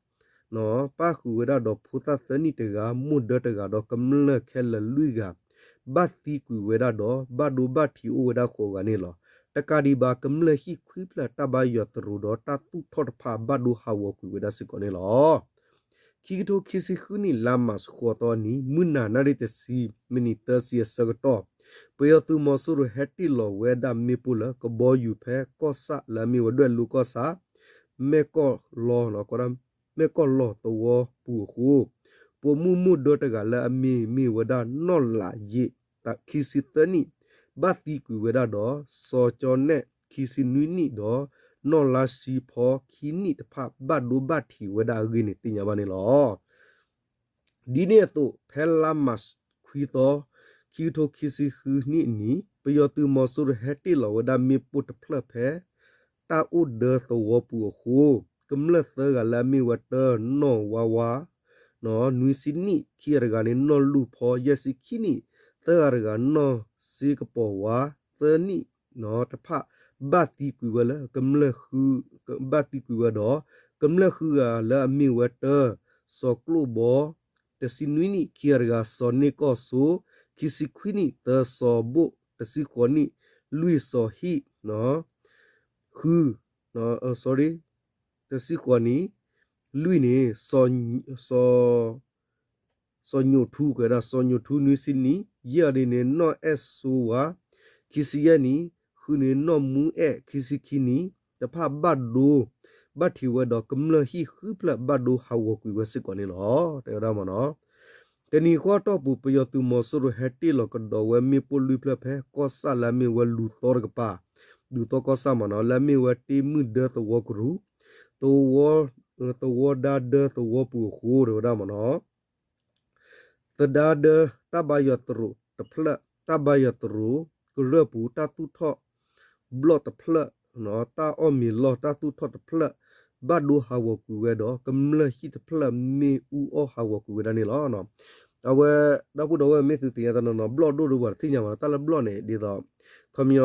ပၣ်ဃုာ်ဝဲဒၣ်ဒီးဖိသၣ်သၢနံၣ်တဂၤ မိၢ်ဒၢတဂၤဒီးကမျၢၢ်ခဲလၢာ်လွံၢ်ဂၤ ဘၣ်သံကွံာ်ဝဲဒၣ်ဒီး ဘၣ်ဒိဘၣ်ထံးအိၣ်ဝဲဒၣ်ဃိးဂၤန့ၣ်လီၤ. တကးဒံးဘၣ် ကမျၢၢ်ဟံၣ်ခွံဖျၢၣ်တၢ်ဘါယွၤသရိာ်ဒီးတၢ်သူၣ်ထီၣ်တဖၣ် ဘၣ်ဒိဟးဂီၤကွံာ်ဝဲဒၣ်စ့ၢ်ကီးန့ၣ်လီၤ. ခံကထိခံဆံဃုနံၣ် လါမၢ်ၡး ဃိးသီနံၤ မုၢ်နၤနၣ်ရံၣ်တဆံ မံးနံးသၢဆံအဆၢကတီၢ် ပယီၤသုးမီၤစိရိၤဟဲတ့ၢ်လီၤဝဲဒၣ်မ့ၣ်ပိၢ်လၢကဘီယူၤဖဲကီၢ်ဆၣ်လၢအမ့ၢ်ဝဲဒွဲၣ်လိကီၢ်ဆၣ် မဲၢ်ကီၢ်လီ မဲၢ်ကီၢ်လီၢ်သဝီပူၤအဃိ ပိာ်မုၣ်မိၢ်ဒၢတဂၤလၢအမံၤမ့ၢ်ဝဲဒၣ်နီၢ်လးယ့း ခံဆံသၢနံၣ် ဘၣ်သံကွံာ်ဝဲဒၣ်ဒီး စီၤကၠီနဲၣ် ခံဆံနွံနံၣ်ဒီး နီၢ်လါၡံဖီ ခံနံၣ်တဖၣ် ဘၣ်ဒိဘၣ်ထံးဝဲဒၣ်အဂ့ၢ်န့ၣ်သ့ၣ်ညါဘၣ်န့ၣ်လီၤ. ဒ်န့ၣ်အသိး ဖဲလါမၢ်ၡး ခွံသီ ခံကထိခံဆံဃုနံၣ်အနံၤ ပယီၤသုးမီၤစိရိၤဟဲတ့ၢ်လီၤဝဲဒၣ်မ့ၣ်ပိၢ်တဖျၢၣ်ဖဲ တၢ်အိၣ်ဒၢသဝီပူၤအဃိ ကမျၢၢ်သၢဂၤလၢအမ့ၢ်ဝဲတၢ နီၢ်ဝါဝါ နွံဆံနံၣ် ခံဂၤတဂၤန့ၣ် နီၢ်လူၢ်ဖီ ယဲၢ်ဆံခံနံၣ် သၢဂၤတဂၤ နီၢ်စ့ကပီၤဝါ သၢနံၣ် တဖၣ် ဘၣ်သံကွံာ်ဝဲလၢ ကမျၢၢ်ဃု ဘၣ်သံကွံာ်ဝဲဒီး ကမျၢၢ်ဃုဂၤလၢအမ့ၢ်ဝဲ တၢ စီၤကျိၣ်ဘီ တဆံနွံနံၣ် ခံဂၤတဂၤ စီၤန့ၢ်ကီၢ်စိ ခံဆံခွံနံၣ် သၢ စီၤဘိၣ် တဆံဃိးနံၣ် လွံၢ် စီၤဟံၣ် ဃု sorry တဆံဃိးနံၣ် လွံၢ်န့ၣ် စီၤညိးထူ ကဲဒၣ် စီၤညိးထူ နွံဆံနံၣ် ယဲၢ်အီၤဒ်န့ၣ် နီၢ်အဲၣ်စိဝါ ခံဆံယဲၢ်နံၣ် ဃုန့ၣ် နီၢ်မူအဲၣ် ခံဆံခံနံၣ် တဖၣ်ဘၣ်ဒိ ဘၣ်ထံးဝဲဒီးကမျၢၢ်ဟံၣ်ဃုဖျၢၣ် ဘၣ်ဒိဟးဂီၤကွံာ်ဝဲစ့ၢ်ကီးန့ၣ်လီၤ. တဲဝဲဒၣ်မ့ၢ်နီၤ တနံၤဃီအတီၢ်ပူၤ ပယီၤသုးမီၤစိရိၤ ဟဲတ့ၢ်လီၤကဒီးဝဲမ့ၣ်ပိၢ်လွံၢ်ဖျၢၣ်ဖဲ ကီၢ်ဆၣ်လၢအမ့ၢ်ဝဲလူၤသီတကပၤ လူၤသီကီၢ်ဆၣ်မ့ၢ်နီၤ လၢအမ့ၢ်ဝဲတ့မုၢ်ဒၢသဝီကရူၢ် သဝီ သဝီဒါဒၢသဝီပူၤအဃိ တဲဝဲဒၣ်မ့ၢ်နီၤ သဒါဒၢ တၢ်ဘါယွၤသရိာ်တဖျၢၣ် တၢ်ဘါယွၤသရိာ်ကရၢၢ်ပူၤ တၢ်သူၣ်ထီၣ်ဘျီၣ်တဖျၢၣ် တၢ်အီၣ်မ့ၤလီၢ် တၢ်သူၣ်ထီၣ်တဖျၢၣ် ဘၣ်ဒိဟးဂီၤကွံာ်ဝဲဒီး ကမျၢၢ်ဟံၣ်တဖျၢၣ် မ့ၣ်အူအီၣ်ဟးဂီၤကွံာ်ဝဲဒၣ်န့ၣ်လီၤ. အဝဲ ဒီပုၢ်ဒီဝဲၢ်မ့ၢ်သုသ့ၣ်ညါတနီၤနီၤ ဘျီၣ်ဒိၣ်ဒိၣ်ပှၤတသ့ၣ်ညါဘၣ်နီၤ တၢ်လၢဘျီၣ်န့ၣ် ဒ်သိး ခီပညီ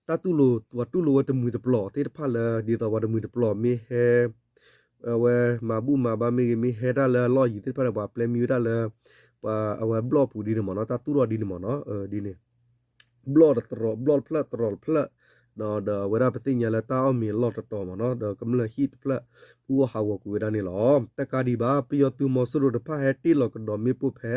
တၢ်တူၢ်လိာ် ပှၤတူၢ်လိာ်ဝဲတမှံၤတပျီၤသ့ၣ်တဖၣ်လၢ ဒ်သိးပှၤတမှံၤတပျီၤမ့ၢ်ဟဲ အဝဲမၤဘူၣ်မၤဘါမ့ၢ်ဂ့ၤ မ့ၢ်ဟဲတၢ်လၢအလီၢ်ယံၤသ့ၣ်တဖၣ်န့ၣ် ပှၤပျဲမံဝဲတၢ်လၢ ပှၤအဝဲဘျီၣ်ပူၤဒ်န့ၣ်မ့ၢ်နီၤ တၢ်သူၣ်ထီၣ်ဒ်န့ၣ်မ့ၢ်နီၤ ဒ်န့ၣ် ဘျီၣ်တတြီၤ ဘျီၣ်တဖျၢၣ်တတြီၤတဖျၢၣ် ဒီးအဝဲဒၣ်ပသ့ၣ်ညါလၢတၢ်အီၣ်မ့ၤလီၢ်တတီၤမ့ၢ်နီၤ ဒီးကမျၢၢ်ဟံၣ်တဖျၢၣ် အူအီၣ်ဟးဂီၤကွံာ်ဝဲဒၣ်န့ၣ်လီၤ. တကးဒံးဘၣ် ပယီၤသုးမီၤစိရိၤတဖၣ်ဟဲတ့ၢ်လီၤကဒီးမ့ၣ်ပိၢ်ဖဲ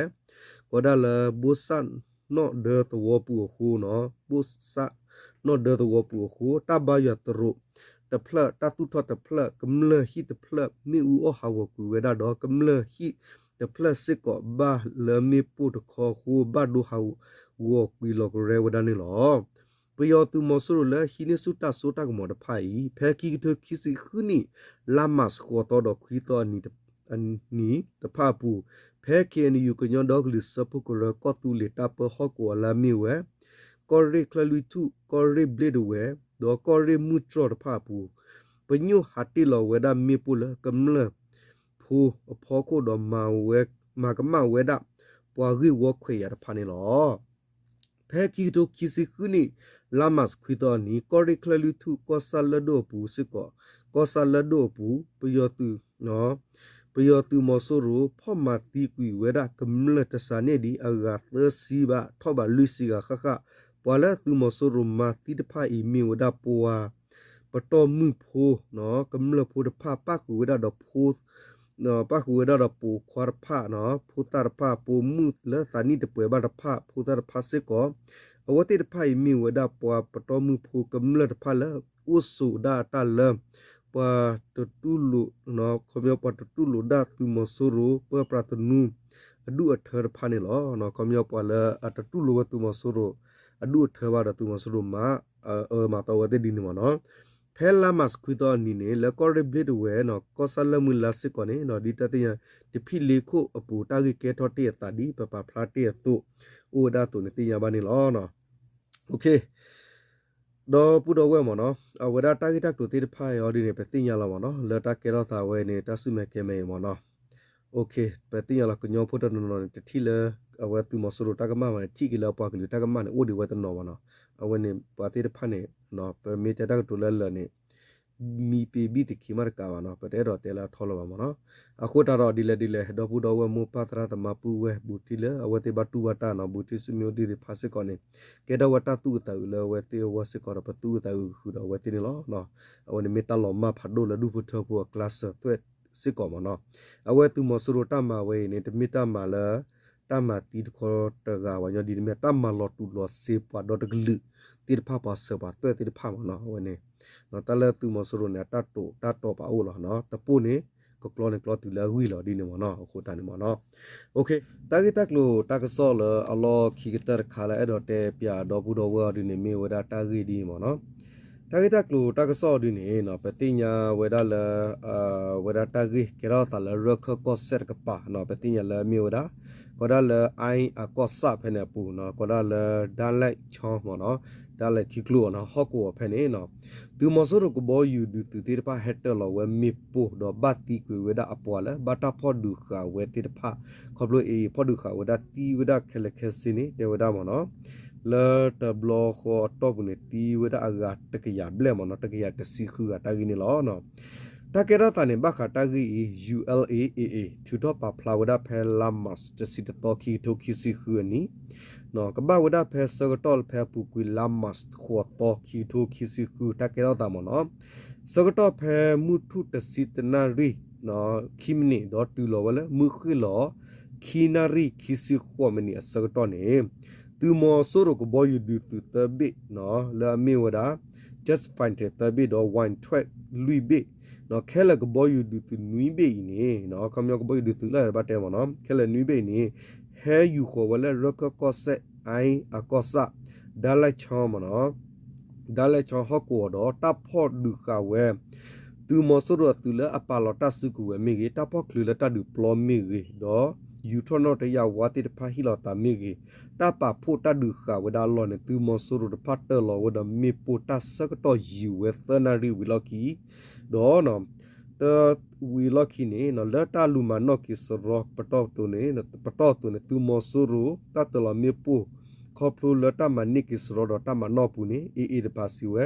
ကီးဒၣ်လၢ ဘိၣ်စၣ်နီၣ်ဒၢသဝီပူၤအဃိနီၤ ဘိၣ်စၣ်နီၣ်ဒၢသဝီပူၤအဃိ တၢ်ဘါယွၤသရိာ်တဖျၢၣ် တၢ်သူၣ်ထီၣ်တဖျၢၣ် ကမျၢၢ်ဟံၣ်တဖျၢၣ် မ့ၣ်အူအီၣ်ဟးဂီၤကွံာ်ဝဲဒၣ်ဒီး ကမျၢၢ်ဟံၣ်တဖျၢၣ်စ့ၢ်ကီး ဘၣ်လၢမ့ၣ်ပိၢ်တခီအဃိ ဘၣ်ဒိဟးဂီၤကွံာ်လီၤကရဲဝဲဒၣ်န့ၣ်လီၤ. ပယီၤသုးမီၤစိရိၤလၢဟံးန့ၢ်ဆူၣ်တၢ်စိတၢ်ကမီၤတဖၣ်အံၤ ဖဲခံကထိခံဆံဃုနံၣ် လါမၢ်ၡး ဃိးသီဒီးခွံသီအနံၤ အနံၤတဖၣ်အပူၤ ဖဲ ခ့ၣ်အဲၣ်ယူၣ် ကညီဒီကလုာ်စၢဖှိၣ်ကရၢ ကီၢ်သူလ့ၤတၢ်ပၢဟီၣ်ကဝီၤလၢအမ့ၢ်ဝဲ ကီၢ်ရ့ၣ်ချၢၣ်လွံၢ်ထူၣ် ကီၢ်ရ့ၣ်ဘျ့းဒဝဲၤ ဒီးကီၢ်ရ့ၣ်မုၢ်တြီၢ်တဖၣ်အပူၤ ပညိၣ်ဟးတ့ၢ်လီၤဝဲဒၣ်မ့ၣ်ပိၢ်လၢကမျၢၢ်ဖိအဖီခိၣ်ဒီး မၤကမၣ်ဝဲဒၣ် ပှၤဂ့ၢ်ဝီခွဲးယာ်တဖၣ်န့ၣ်လီၤ. ဖဲခံကထိခံဆံဃုနံၣ် လါမၢ်ၡးခွံသီအနံၤ ကီၢ်ရ့ၣ်ချၢၣ်လွံၢ်ထူၣ် ကီၢ်ဆၣ်လၢၢ်ဒိၣ်အပူၤစ့ၢ်ကီး ကီၢ်ဆၣ်လၢၢ်ဒိၣ်အပူၤ ပယီၤသုး ပယီၤသုးမီၤစိရိၤ ဖီၣ်မၤသံကွံာ်ဝဲဒၣ်ကမျၢၢ်တစးန့ၣ်ဒံး အဂၤသၢဆံဘၣ် ထီၣ်ဘးလွံၢ်ဆံဂၤဃၣ်ဃၣ် ပှၤလၢသုးမီၤစိရိၤမၤသံတဖၣ်အံၤ မ့ၢ်ဝဲဒၣ်ပှၤ ပတီၢ်မုၢ်ဖိ ကမျၢၢ်ဖိတဖၣ် ပၣ်ဃုာ်ဝဲဒၣ်ဒီးဖိ ပၣ်ဃုာ်ဝဲဒၣ်ဒီးပိာ်ခွါတဖၣ် ဖိသၣ်တဖၣ် ပိာ်မုၣ်လၢသးနံၣ်တပှဲၤဘၣ်တဖၣ် ဖိသၣ်တဖၣ်စ့ၢ်ကီး အဝဲသ့ၣ်တဖၣ်အံၤမ့ၢ်ဝဲဒၣ်ပှၤပတီၢ်မုၢ်ဖိကမျၢၢ်တဖၣ်လၢ အိၣ်ဆိးဒၣ်တၢ်လၢ ပှၤတတူၢ်လိာ် ခီပညီပှၤတတူၢ်လိာ်ဒၣ်သုးမီၤစိရိၤ ပၢပြးသနူ အဒူၣ်အထၢတဖၣ်န့ၣ်လီၤ. ခီပညီပှၤလၢအတတူၢ်လိာ်ဝဲသုးမီၤစိရိၤ အဒူၣ်အထၢဘၣ်ဒီးသုးမီၤစိရိၤမၤ မၤသီဝဲသ့ၣ်ဒ်န့ၣ်မ့ၢ်နီၤ ဖဲလါမၢ်ၡးခွံသီအနံၤန့ၣ် လၢကီၢ်ရ့ၣ်ဘျ့းဒဝဲၤ ကီၢ်ဆၣ်လၢၢ်မုၢ်လါစ့ၢ်ကီးန့ၣ် ဒ်တၢ်သ့ၣ်ညါ တဖံးလ့ခိၣ်အပူၤ တၢ်ဂ့ၢ်ကဲထီၣ်တ့ၢ်အသးဒ် ပပာ်ဖျါတ့ၢ်အသိး အိၣ်ဝဲဒၣ်အသိးန့ၣ်သ့ၣ်ညါဘၣ်န့ၣ်လီၤ. ဒီပုၢ်ဒီဝဲၢ်မ့ၢ်နီၤ အဝဲဒၣ်တၢ်ဂ့ၢ်တၢ်ကျိၤသ့ၣ်တဖၣ်အံၤအီၤဒ်န့ၣ် ပသ့ၣ်ညါလီၤမ့ၢ်နီၤ လၢတၢ်ကဲထီၣ်သးဝဲန့ၣ် တၢ်ဆူၣ်မဲာ်ကဲမဲာ်အံၤမ့ၢ်နီၤ ပသ့ၣ်ညါလီၤ ကညီဖိတနီၤနီၤန့ၣ် တထံၣ်လၢ အဝဲသုးမီၤစိရိၤတၢ်ကမၣ်ဘၣ်န့ၣ် ထံၣ်က့ၤလၢပှၤကလုာ်တၢ်ကမၣ်ဘၣ်န့ၣ် အိၣ်ဒံးဝဲတနီၤမ့ၢ်နီၤ အဝဲန့ၣ် ပှၤသ့ၣ်တဖၣ်န့ၣ် ပမ့ၢ်တဲတၢ်ကတိၤလၢလၢာ်န့ၣ် မံပ့ၤဘံၣ်သခံမးတကးဘၣ်နီၤ ပတအဲၣ်ဒိးတဲလၢအထီလီၤဘၣ်မ့ၢ်နီၤ အဃိသတးဒီးဒ်လဲၣ်ဒ်လဲၣ် ဒီပုၢ်ဒီဝဲၢ်မိၢ်ပၢ်သရၣ်သမါပုၢ်ဝဲၢ် ဘူးတံၢ်လၢအဝဲသ့ၣ်ဘၣ်တူၢ်ဘၣ်တၢ်နီၤ ဘူးတံၢ်ဆူၣ်မ့ၢ်အိၣ်ဒံးသ့ၣ်တဖၣ်စ့ၢ်ကီးန့ၣ် ကဲထီၣ်ဝဲတၢ်သူၣ်အုးသးအုးလၢအဝဲသ့ၣ်အဂီၢ်စ့ၢ်ကီးဒီး ပသူၣ်အုးသးအုးဃုာ်ဒီးအဝဲသ့ၣ်န့ၣ်လီၤ. အဝဲန့ၣ်မ့ၢ်တၢ်လီၤမၢ်ဖးဒိၣ်လၢဒူၣ်ဖိထၢဖိအကျါစၢၤသွဲၣ်စ့ၢ်ကီးမ့ၢ်နီၤ အဝဲသုးမီၤစိရိၤတၢ်မၤဝဲအံၤန့ၣ် တမ့ၢ်တၢ်မၤလၢ တၢ်မၤသံတခီတဂၤဘၣ်ညီဒ်န့ၣ်မ့ၢ် တၢ်မၤလီၤတူာ်လီၤစ့ပှၤဒီတကလုာ်သ့ၣ်တဖၣ် ပှၤစၢၤပှၤသွဲၣ်သ့ၣ်တဖၣ်မ့ၢ်နီၤ အဝဲန့ၣ် တၢ်လၢသုးမီၤစိရိၤန့ၣ် အတၢ်တိာ်တၢ်တီၤပာ်အိၣ်လီၤ တပိၢ်န့ၣ် ကကျီန့ၣ်ကျီတုၤလၢအဂံၢ်လီၤဒ်န့ၣ်မ့ၢ်နီၤ အဃိတၢ်န့ၣ်မ့ၢ်နီၤ တၢ်ဂ့ၢ်တၢ်ကျိၤတၢ်ကစီၣ်လၢအလီၢ်ခံကတၢၢ်တခါလၢအဲၣ်ဒိးတဲပၠးဒီပုၢ်ဒီဝဲၢ်အီၤဒ်န့ၣ် မ့ၢ်ဝဲဒၣ်တၢ်ဂ့ၢ်ဒ်အံၤမ့ၢ်နီၤ တၢ်ဂ့ၢ်တၢ်ကျိၤတၢ်ကစီၣ်အီၤဒ်န့ၣ် ပသ့ၣ်ညါဝဲဒၣ်လၢ ဝဲဒၣ်တၢ်ဂ့ၢ်ကဲထီၣ်သးလၢရၢၢ်ခၢၣ်ကီၢ်စဲၣ်တကပၤ ပသ့ၣ်ညါလၢမ့ၢ်ဝဲဒၣ် ကီးဒၣ်လၢ အကီၢ်ဆၣ်ဖဲန့ၣ်အပူၤ ကီးဒၣ်လၢ ဒၣ်လဲၣ်ချီမ့ၢ်နီၤ တၢ်လဲၤထံကျိအီၤနီၤ ဟီၣ်ကဝီၤဖဲန့ၣ်နီၤ သုးမီၤစိရိၤကဘီယူၤဒုးသုးသ့ၣ်တဖၣ်ဟဲတၢၢ်လီၤဝဲမ့ၣ်ပိၢ် ဒီးဘၣ်သံကွံာ်ဝဲဒၣ်အပှၤလၢ ဘၣ်တၢ်ဖီၣ်ဒုးဃာ်ဝဲသ့ၣ်တဖၣ် ခီဖျိအံၤ ဖီၣ်ဒုးဃာ်ဝဲဒၣ်သံဝဲဒၣ်ခဲလၢာ်ခဲဆ့န့ၣ် တဲဝဲဒၣ်မ့ၢ်နီၤ လၢတဘျီဃီအတီၢ်ပူၤန့ၣ် သံဝဲဒၣ်အဂၤတကယၤဘျဲၣ်မ့ၢ်နီၤ တကယၤတဆံဃုဂၤတၢ်ဂ့ၢ်န့ၣ်လီၤ. တၢ်ကဲထီၣ်သးန့ၣ် ဘၣ်ဃးတၢ်ဂ့ၢ်အံၤ ယူႇအဲလ်ဢေဢေ ထုးထီၣ်ပာ်ဖျါဝဲဒၣ်ဖဲလါမး တဆံတသီ ခံကထိခံဆံဃုအနံၤ ကဘၣ်ဝဲဒၣ်ဖဲဆၢကတီၢ်ဖဲအပူၤကွံာ်လါမး ဃိးသီ ခံကထိခံဆံဃု တၢ်ကဲထီၣ်သးမ့ၢ်နီၤ ဆၢကတီၢ်ဖဲမုၢ်ထူၣ်တဆံတနၣ်ရံၣ် ခံမံးနံး ဒီးတုၤလီၤဝဲလၢမုၢ်ဃ့ၢ်လီၤ ခံနၣ်ရံၣ် ခံဆံဃိးမံးနံးအဆၢကတီၢ်န့ၣ် သုးမီၤစိရိၤကဘီယူၤဒုးသုးသၢဘ့ၣ် လၢအမ့ၢ်ဝဲဒၣ် Jet Fighter သၢဘ့ၣ် ဒီး Y twelve လွံၢ်ဘ့ၣ် ခဲလၢာ်ကဘီယူၤဒုးသုးနွံဘ့ၣ်အံၤန့ၣ် ခီပညီကဘီယူၤဒုးသုးလၢဘၣ်တဲမ့ၢ်နီၤ ခဲလၢာ်နွံဘ့ၣ်အံၤန့ၣ် ဟဲယူၤဃီၤဝဲလၢရခၢၣ်ကီၢ်စဲၣ် အကီၢ်ဆၣ် ဒၣ်လဲၣ်ဆီမ့ၢ်နီၤ ဒၣ်လဲၣ်ဆီဟီၣ်ကဝီၤဒီး တၢ်ဖီၣ်ဒုးဃာ်ဝဲ သုးမီၤစိရိၤအသုးလၢအပာ်လီၤတၢ်စုကဝဲၤမ့ၢ်ဂ့ၤ, တၢ်ဖီၣ်ချုးလၢတၢ်ဒုးပျီမ့ၢ်ဂ့ၤ, ဒီးယူၤထီၣ်နီၣ်တယာ်ဝါသ့ၣ်တဖၣ်ဟ့ၣ်လီၤသးမ့ၢ်ဂ့ၤ, တၢ်ပာ်ဖှိၣ်တၢ်ဒုးဃာ်ဝဲဒၣ်အလီၢ်န့ၣ် သုးမီၤစိရိၤတဖၣ်တၢၢ်လီၤဝဲဒီးမ့ၣ်ပိၢ်တၢ်ဆၢကတီၢ်ယံာ်ဝဲသၢနၣ်ရံၣ်ဝံၤလီၢ်ခံ, ဒီး တဝံၤလီၢ်ခံန့ၣ် လၢတၢ်လူၤမၤနီၣ်က့ၤစရီပတီၢ်ပတီၢ်န့ၣ် ပတီၢ်အသိးန့ၣ် သုးမီၤစိရိၤ တၢ်တၢၢ်လီၤမ့ၣ်ပိၢ် ခီဖျိလၢတၢ်မၤန့ၢ်က့ၤစရီဒီးတၢ်မၤနီၣ်ပူၤန့ၣ် အ့အ့တဖၣ်စံးဝဲ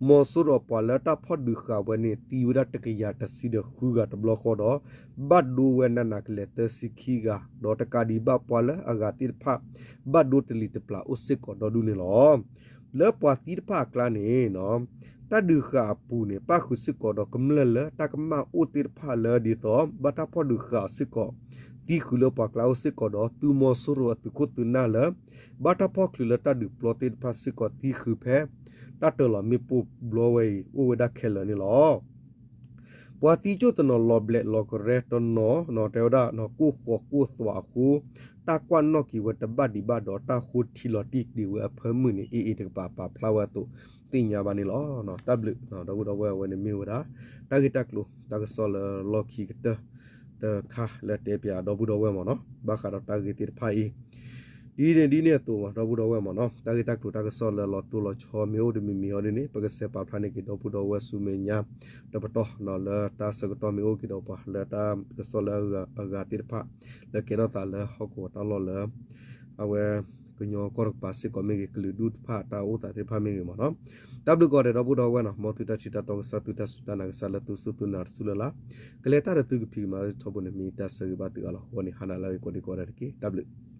မီၤစိရိၤအပှၤလၢတၢ်ဖီၣ်ဒုးဃာ်ဝဲန့ၣ် သံဝဲဒၣ်တကယၤတဆံဒီးဃုဂၤတဘျီဃီဒီး ဘၣ်ဒိဝဲနးနးကလဲာ်သၢဆံခံဂၤ ဒီးတကးဒံးဘၣ်ပှၤလၢအဂၤသ့ၣ်တဖၣ် ဘၣ်ဒိတလံၤတပျၢ်အိၣ်စ့ၢ်ကီးဒီဒူၣ်န့ၣ်လီၤ. လၢပှၤသံတဖၣ်အကျါန့ၣ် တၢ်ဒုးဃာ်အပူၤန့ၣ် ပၣ်ဃုာ်စ့ၢ်ကီးဒီးကမျၢၢ်လၢတၢ်ကမၣ်အိၣ်သ့ၣ်တဖၣ်လၢဒ်သိး ဘၣ်တၢ်ဖီၣ်ဒုးဃာ်အီၤစ့ၢ်ကီး သံဃုာ်လၢပှၤကျါအိၣ်စ့ၢ်ကီးဒီး သုးမီၤစိရိၤအသုးခိၣ်သုးနၢ်လၢ ဘၣ်တၢ်ဖီၣ်ချုးလၢတၢ်ဒုးပျီသ့ၣ်တဖၣ်စ့ၢ်ကီးသံဃုာ်ဖဲ တၢ်တၢၢ်လီၤမ့ၣ်ပိၢ်ဘျီဝဲအံၤ အိၣ်ဝဲဒၣ်ခဲလၢာ်န့ၣ်လီၤ. ပှၤသံကၠိၣ်တနီၤလီၤဘျဲးလီၤကရဲတနီၤ တဲဝဲဒၣ်ကိၢ်ဃီၤကိၢ်သွးအဃိ တၢ်ကွၢ်နီၣ်က့ၤဝဲတဘၣ်ဒံးဘၣ်ဒီး တၢ်ဃိထံလီၤတံၢ်ဒံးဝဲအဖၢမုၢ်န့ၣ် အ့အ့တကပၤပာ်ဖျါဝဲအသိး သ့ၣ်ညါဘၣ်န့ၣ်လီၤ. တၢ်ဘျုး ဒီပုၢ်ဒီဝဲၢ်အဝဲန့ၣ်မ့ၢ်ဝဲဒၣ် တၢ်ဂ့ၢ်တၢ်ကျိၤတၢ်ကစီၣ်လၢလီၢ်ခံကတၢၢ် တခါလၢတဲပၠးဒီပုၢ်ဒီဝဲၢ်မ့ၢ်နီၤ ဘၣ်ဃးဒီးတၢ်ဂ့ၢ်သ့ၣ်တဖၣ်အံၤ ဒ်န့ၣ်ဒ်န့ၣ်အသိးမ့ၢ် ဒီပုၢ်ဒီဝဲၢ်မ့ၢ်နီၤ တၢ်ဂ့ၢ်တၢ်ကျိၤတၢ်ကစီၣ်လၢလီၤတိၢ်လီၤဆီမ့ၢ်အိၣ်တမံၤမံၤအီၤဒ်န့ၣ် ပကဆဲးပာ်ဖျါန့ၢ်က့ၤဒီပုၢ်ဒီဝဲၢ်ဆူမဲာ်ညါ တပတီၢ်လၢတၢ်ဆၢကတီၢ်မ့ၢ်အိၣ်က့ၤဒီးပှၤလၢတၢ်ကစီၣ်လၢအဂၤသ့ၣ်တဖၣ် လၢကဲထီၣ်သးလၢဟီၣ်ကဝီၤတၢ်လီၢ်လၢ အဝဲ ကညီကီၢ်တကပၤစ့ၢ်ကီးမ့ၢ်ဂ့ၤ ကလုာ်ဒူၣ်တဖၣ်တၢ်အိၣ်သးသ့ၣ်တဖၣ်မ့ၢ်ဂ့ၤမ့ၢ်နီၤ တၢ်ဘျုးကိးဂၤဒဲးဒီပုၢ်ဒီဝဲၢ်နီၤ မ်သုတၢ်ထံၣ်တၢ်တီကစၢ်သုတၢ်စူၢ်တၢ်နာ်ကစၢ်လၢသုစူၢ်သုနာ်တစူၢ်လၢ်လၢ် ကလဲၤတၢ်ဒီးသုကဖံးကမၤထီဘိန့ၣ် မ့ၢ်တၢ်ဆၢဂ့ၤဘၣ်သုအါလီၤ အဂီၢ်န့ၣ် ဟါနၤလၢအဂ့ၤကိးဒံကိးဂၤဒဲးတက့ၢ် တၢ်ဘျုး